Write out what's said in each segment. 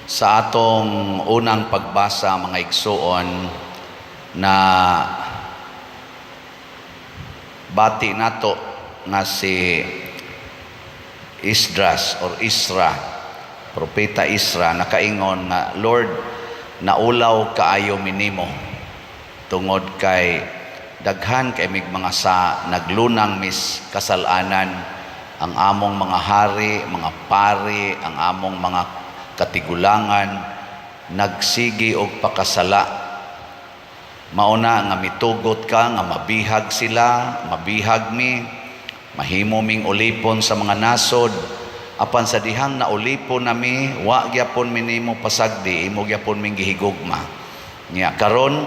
Sa atong unang pagbasa, mga igsuon, na bati nato nga si Esdras or Isra, Propeta Isra, nakaingon nga, "Lord, naulaw kaayo mi nimo tungod kay daghan kay mig mga sa naglunang mi sa kasalanan, ang among mga hari, mga pari, ang among mga katigulangan nagsigi og pakasala. Mauna nga mitugot ka nga mabihag sila, mabihag mi, mahimo ming ulipon sa mga nasod. Apan sa dihang na ulipon nami, wa gyapon mi nimo pasagdi, imo gyapon ming gihigugma. Nya karon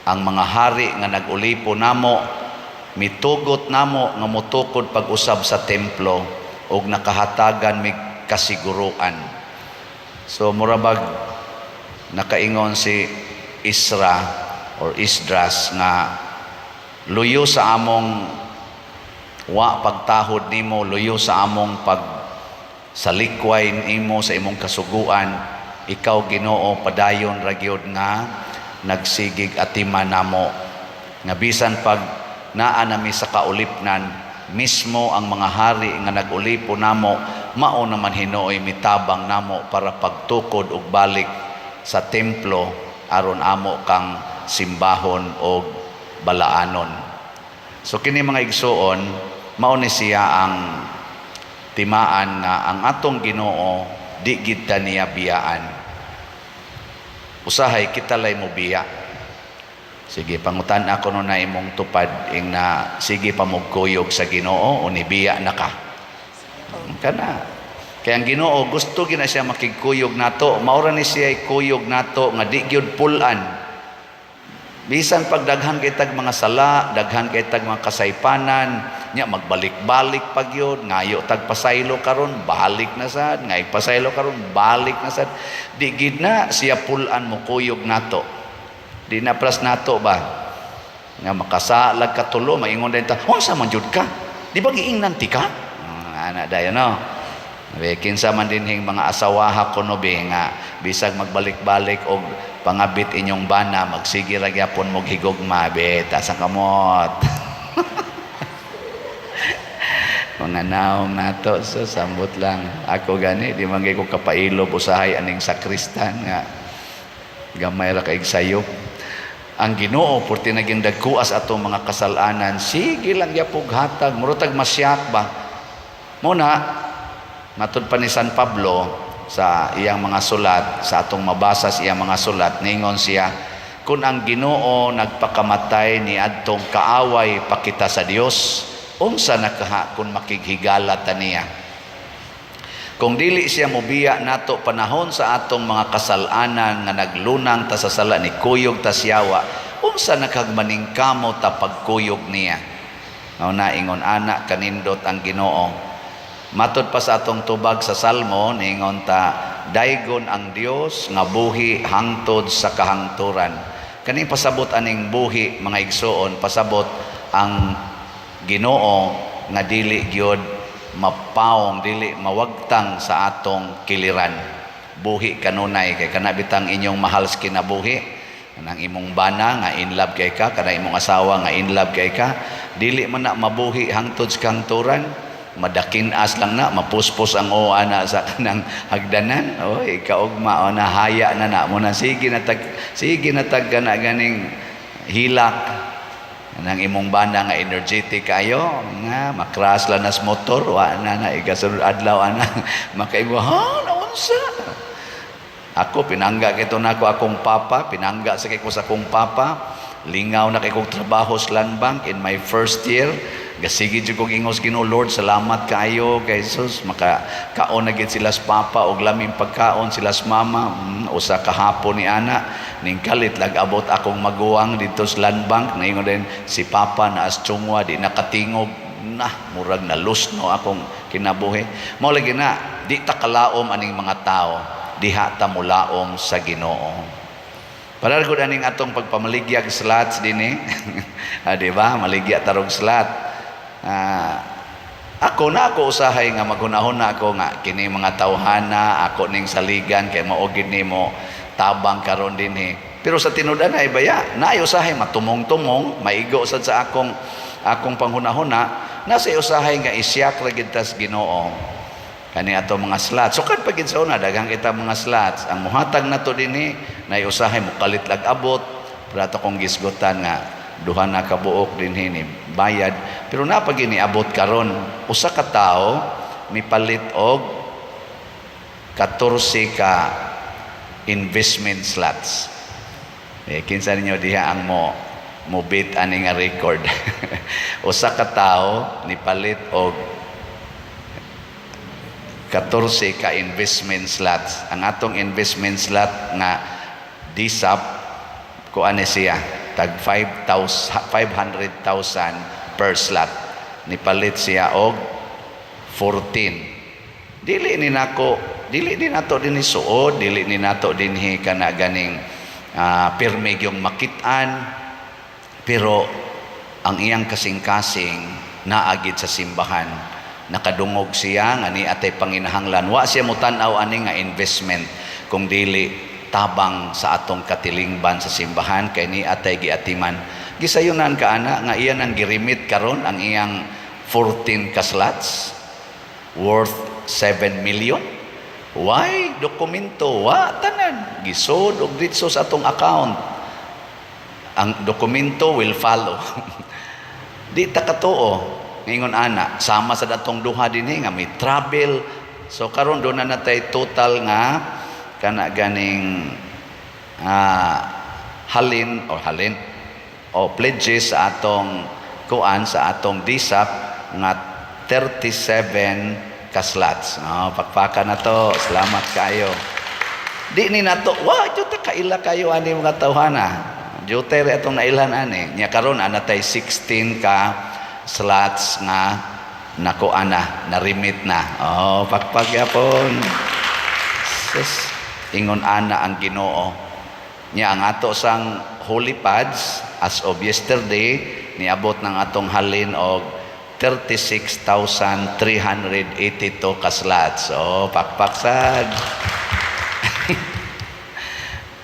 ang mga hari nga nag-ulipon namo mitugot namo nga motukod pag-usab sa templo ug nakahatagan mig kasiguruan." So murabag nakaingon si Isra or Esdras nga luyo sa among wa pagtahod nimo, luyo sa among pag salikway nimo sa imong kasuguan, ikaw, Ginoo, padayon ra gyud nga nagsigig atiman namo, nga bisan pag naa nami sa kaulipnan, mismo ang mga hari nga nag-ulipon namo, mao naman hinuoy mitabang namo para pagtukod og balik sa templo aron amo kang simbahon og balaanon. So kini, mga igsuon, mao ni siya ang timaan nga ang atong Ginoo di gid ta niya biyaan. Usahay kita lay mo biya. Sige, pangutan ako no na imong tupad ing na sige pa mogkuyog sa Ginoo o nibiya na ka. Kana. Kaya ang Ginoo gusto gina siya makigkuyog nato. Mao ra ni siya kuyog nato nga di gyud pul-an. Bisan pag daghan kay tag mga sala, daghan kay tag mga kasaypanan, nya magbalik-balik pa gyud, ngayo tag pasaylo karon, balik na sad, ngayo pasaylo karon, balik na sad. Di gid na siya pul-an mo kuyog nato. Di na pras nato ba? Nga makasalag katulo, maingon din ta, "Unsa man jud ka? Di ba giingnan ti ka?" Ah, ana dayon, no. Be, kinsa man dinhing mga asawaha kuno be nga bisag magbalik-balik og pangabit inyong bana, magsige ra gyapon mo higugma be, taas ang kamot. Mga naong nato, so sambot lang. Ako gani, di man ko kapailob usahay aning sakristan nga gamay ra kay sayop. Ang Ginoo purti naging dagkuas atong mga kasalanan, sige lang gyapog hatag, murag masyak ba. Muna matud pa ni San Pablo sa iyang mga sulat, sa atong mabasa sa iyang mga sulat, ningon siya, kung ang Ginoo nagpakamatay ni adtong kaaway pakita sa Dios, unsa na kaha kung makighigala ta niya? Kung dili siya mobiya nato panahon sa atong mga kasalanan nga naglunang ta sa sala, ni kuyog ta siyawa, unsa na kag maningkamot ta pagkuyog niya? Mao na ingon ana kanindot ang Ginoo. Matod pa sa atong tubag sa Salmo, ningon ta, "Daygon ang Dios nga buhi hangtod sa kahangturan." Kani pasabot aning buhi, mga igsuon, pasabot ang Ginoo nga dili gyud mapaong, dili mawagtang sa atong kiliran. Buhi kanunay kay kana bitang inyong mahal sa kinabuhi, kanang imong bana nga in love kay ka, kana imong asawa nga in love kay ka, dili man na mabuhi hangtod sa kahangturan. Madakinas lang na, mapuspos ang oa na sa kanang hagdanan, oy, kaugma o na haya na na mo na, sige na tag kana ganing hilak. Nang imong bana nga energetic kayo nga makras lang nas motor, wa na na ikasunod adlaw ana makaingon, "Ha, naunsa ako?" Pinangga kito nako akong papa, pinangga sa kay ko sa akong papa. Lingaw na kay kong trabaho sa Land Bank in my first year. Gasigi jud kog ingos Ginoo, "Lord, salamat kaayo kay Jesus, maka kaon na gid sila sa papa og laming pagkaon, sila sa mama." Usa ka hapon ni ana ning kalit lag abot akong maguwang didto sa Land Bank, naingon din si papa na as Chongwa, di nakatingog na, murag na lusno akong kinabuhi. Mao lagi na di ta kalaom aning mga tao, diha ta mulaom sa Ginoo. Para gud aning atong pagpamaligyag slots dinhi. Ah, di ba? Maligya tarog slot. Ah, Ako na ako usahay nga maghunahuna ako nga kini mga tawhana ako ning saligan kay mao gid nimo tabang karon dinhi. Pero sa tinud-anay baya, naay usahay matumong-tumong, maigo sad sa akong panghunahuna, nasa usahay nga isyak ra gid tas Ginoo. Kani ato mga slots. Sukad pa gid sa una, daghang kita mga slots. Ang muhatag nato dinhi, naay usahay mukalit lag abot, pero ato kong gisgutan nga duha na kabuok dinhi ni bayad, pero naa pa gini abot karon usa ka tawo mipalit og 14 ka investment slots. Eh, kinsa ninyo diha ang mo beat ani nga record? Usa ka tawo nipalit og 14 ka investment slots. Ang atong investment slot nga DSAP, kuan siya tag 5,000, 500,000 per slot. Nipalit siya og 14. Dili ni nako, dili ni nato dinhi suod, dili ni nato dinhi kana ganing pirmi yung makit-an, pero ang iyang kasing-kasing naa gid sa simbahan. Nakadungog siya nga ni atay panginahanglan. Wa siya mutan-aw ani nga investment kung dili tabang sa atong katilingban sa simbahan kay ni atay giatiman. Gisayunan ka ana nga iyan ang girimit karon ang iyang 14 ka slots worth 7 million. Why? Dokumento, wa tanan. Gisod og ditso sa atong account. Ang dokumento will follow. Di ta katuo. Ingon ana, sama sa datong duha dinhi nga may travel. So karon doon na natay total nga kana ganing halin o halin o pledges sa atong kuan, sa atong DSAP nga 37 ka slots. No, pakpaka na to. Salamat kayo. Di ni nato, wa jud ta kaila kayo ani mga tawhana. Jute ra atong nailhan ani. Nya karon ana tay 16 ka slots nga nako ana, na remit na. Oh, pakpak yapon. Sus, ingon ana ang Ginoo. Nya ang ato sang holy pads as of yesterday, niabot ng atong halin og 36,382 ka slots. Oh, pakpak sad.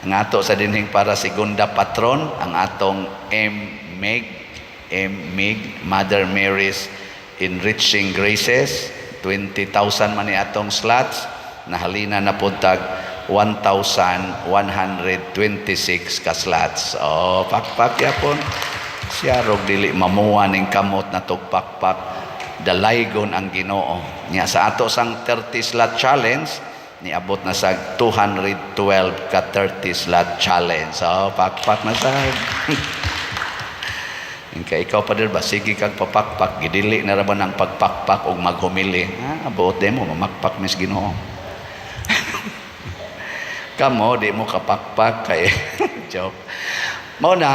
Ang ato sa dinhing para segunda patron, ang atong M. Meg, M. Mig, Mother Mary's Enriching Graces, 20,000 man ni atong slots, nahalina na pud tag 1,126 ka slots. Oh, pakpak yapon. Siya rog dili mamuha ning kamot na pakpak, dalaygon ang Ginoo. Nya sa ato sang 30 slot challenge, niabot na sa 212 ka 30 slot challenge. So, pakpak na sa. Inka ikaw pa ba, sige kag papakpak, gidili na ra ba ng pagpakpak og maghumili. Ah, buot mo, mamakpak mis Ginoo. Kamo, di mo kapakpak kay joke. Mao na,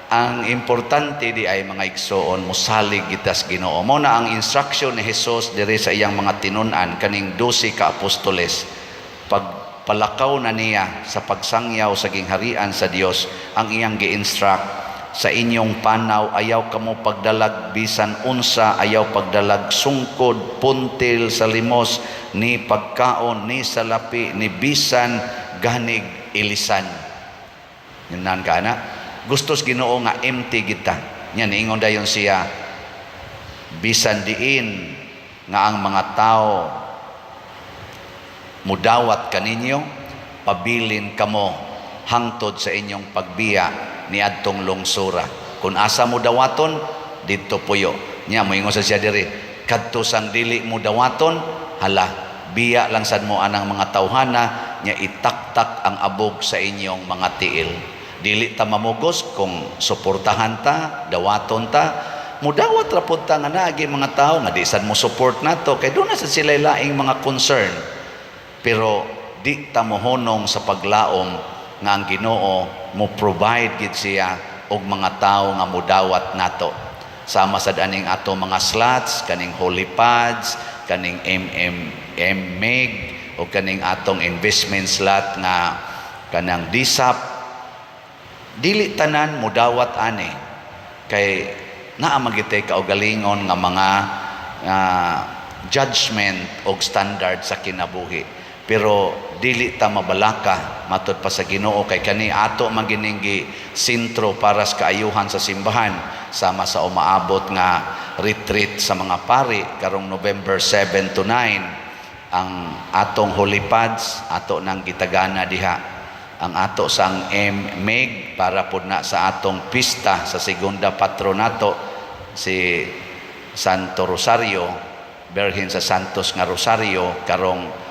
ang importante di ay, mga igsoon, musalig kita sa Ginoo. Mao na ang instruction ni Jesus diri sa iyang mga tinun-an, kaning 12 ka apostoles. Pagpalakaw na niya sa pagsangyaw sa gingharian sa Dios, ang iyang gi-instruct sa inyong panaw, ayaw kamo pagdalag bisan unsa, ayaw pagdalag sungkod, puntil sa limos, ni pagkaon, ni salapi, ni bisan ganig ilisan. Yun ka na. Gustos Ginoo nga empty kita. Nya niingon dayon siya, bisan diin nga ang mga tao mudawat kaninyo, pabilin kamo hangtod sa inyong pagbiya niadtong lungsura. Kung asa mo dawaton, didto puyo. Nya moingon sa siya diri, kadto sang dili mo dawaton, hala, biya lang sad mo anang mga tawhana, nya itaktak ang abog sa inyong mga tiil. Dili ta mamugos kung suportahan ta, dawaton ta, mudawat ra pud ta nga naagi mga tao nga di sad mo support nato kay doon na sad sila laing mga concern. Pero di ta mohunong sa paglaom nga ang Ginoo mo provide gid siya og mga tao nga mudawat nato. Sama sad aning ato mga slots, kaning holy pads, kaning MMM MEG o kaning atong investment slot nga kanang DSAP. Dili tanan mudawat ani kay naa man gitay kaugalingon nga mga judgment og standard sa kinabuhi. Pero dili ta mabalaka, matud pa sa Ginoo, kay kani ato man gining sentro para sa kaayuhan sa simbahan, sama sa umaabot nga retreat sa mga pari karong November 7 to 9. Ang atong Holy Pads, ato nang gitagana diha. Ang ato sang MMEG para pud na sa atong pista sa segunda patronato, si Santo Rosario, Birhen sa Santos nga Rosario, karong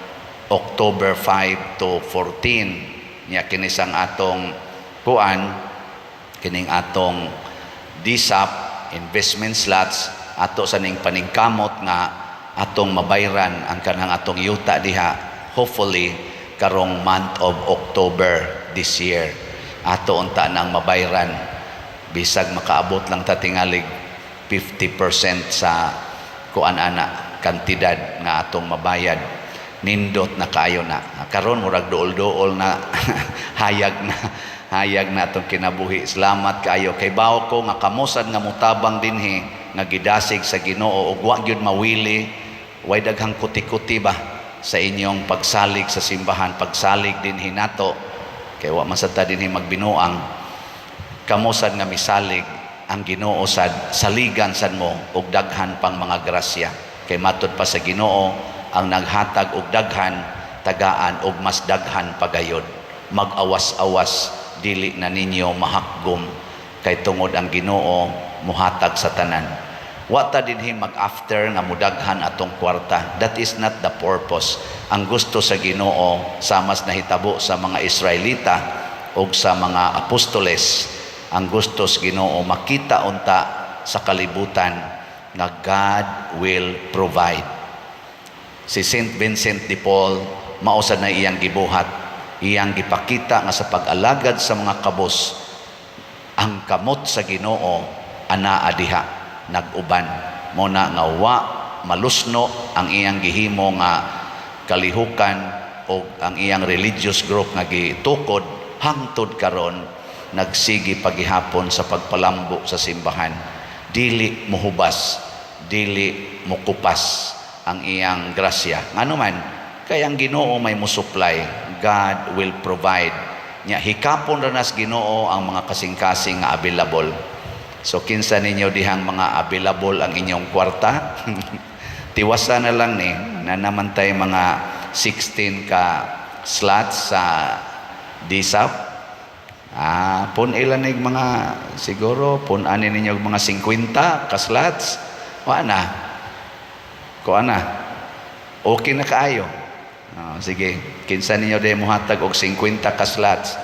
October 5 to 14 nya. Kini sang atong kuan, kining atong DSAP investment slots, ato sa ning paningkamot nga atong mabayran ang kanang atong yuta diha. Hopefully karong month of October this year ato unta nang mabayran, bisag makaabot lang ta tingalig 50% sa kuan ana, kantidad nga atong mabayad, nindot na kaayo na. Karon murag duol-duol na, hayag na, hayag na atong kinabuhi. Salamat kaayo kay bawo ko nga kamo sad nga mutabang dinhi nga gidasig sa Ginoo ug wa gyud mawili, way daghang kuti-kuti ba sa inyong pagsalig sa simbahan, pagsalig dinhi nato, kay wa man sad ta dinhi magbinuang. Kamo sad nga misalig, ang Ginoo sad saligan sad mo og daghan pang mga grasya, kay matud pa sa Ginoo, ang naghatag og daghan, tagaan og mas daghan pagayod. Mag-awas-awas, dili na ninyo mahakgom, kay tungod ang Ginoo muhatag sa tanan. Wa ta dinhi mag-after nga mudaghan atong kwarta. That is not the purpose. Ang gusto sa Ginoo, samas nahitabo sa mga Israelita ug sa mga apostoles, ang gusto sa Ginoo, makita unta sa kalibutan nga God will provide. Si Saint Vincent de Paul, mao sad na iyang gibuhat. Iyang gipakita nga sa pag-alagad sa mga kabos, ang kamot sa Ginoo anaa diha nag-uban. Mo na nga wa malusno ang iyang gihimo nga kalihukan o ang iyang religious group nga gitukod. Hangtod karon nagsigi pagihapon sa pagpalambo sa simbahan. Dili muhubas, dili mukupas ang iyang grasya. Ngano man? Kay ang Ginoo may musupply. God will provide. Nya hikapon ra nas Ginoo ang mga kasing-kasing nga available. So kinsa ninyo dihang mga available ang inyong kwarta, tiwasa na lang ni na naman tay mga 16 ka slots sa DSAP. Ah, pun ilan nig mga, siguro pun ani ninyo mga 50 ka slots. Wa na. Kuha na. Okay na kaayo. Ah, sige, kinsa ninyo day mohatag og 50 ka slots,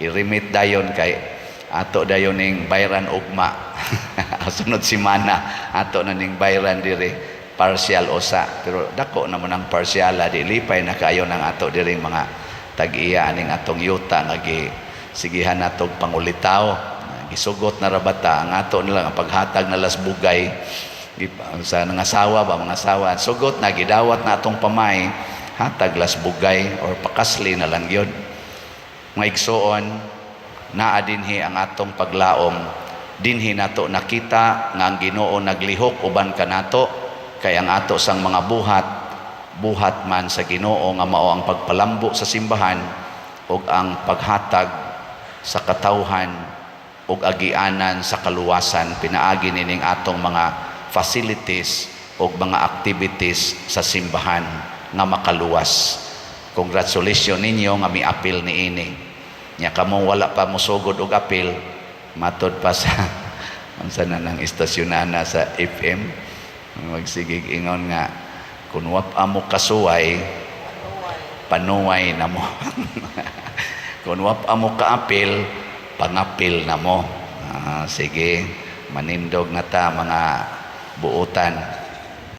i-remit dayon kay ato dayon ning bayran ugma. Sunod simana ato na ning bayran diri, partial usa, pero dako naman ang parsyala. Di lipay na kayo ng ato diring mga tag-iya aning atong yuta nga gi sigihan natog pangulitaw. Gisugot na ra bata ang ato nila ang paghatag na las bugay sa nangasawa ba, mga asawa. Sugot na, gidawat na atong pamay, hatag las bugay or pakasli na lang yun. Mga igsoon, naa dinhi ang atong paglaom. Dinhi nato nakita nga ang Ginoo naglihok uban kanato, kay ang ato sang mga buhat, buhat man sa Ginoo, nga mao ang pagpalambo sa simbahan ug ang paghatag sa katawhan ug agianan sa kaluwasan pinaagi nining atong mga facilities ug mga activities sa simbahan nga makaluwas. Congratulations ninyo nga miapil niini. Nya kamong wala pa mosugod og apil, matod pa sa unsa na nang estasyonana sa FM, magsigig ingon nga kung wa pa mo kasuway, panuway na mo. Kung wa pa mo kaapil, pangapil na mo. Ah, sige, manindog na ta, mga buutan.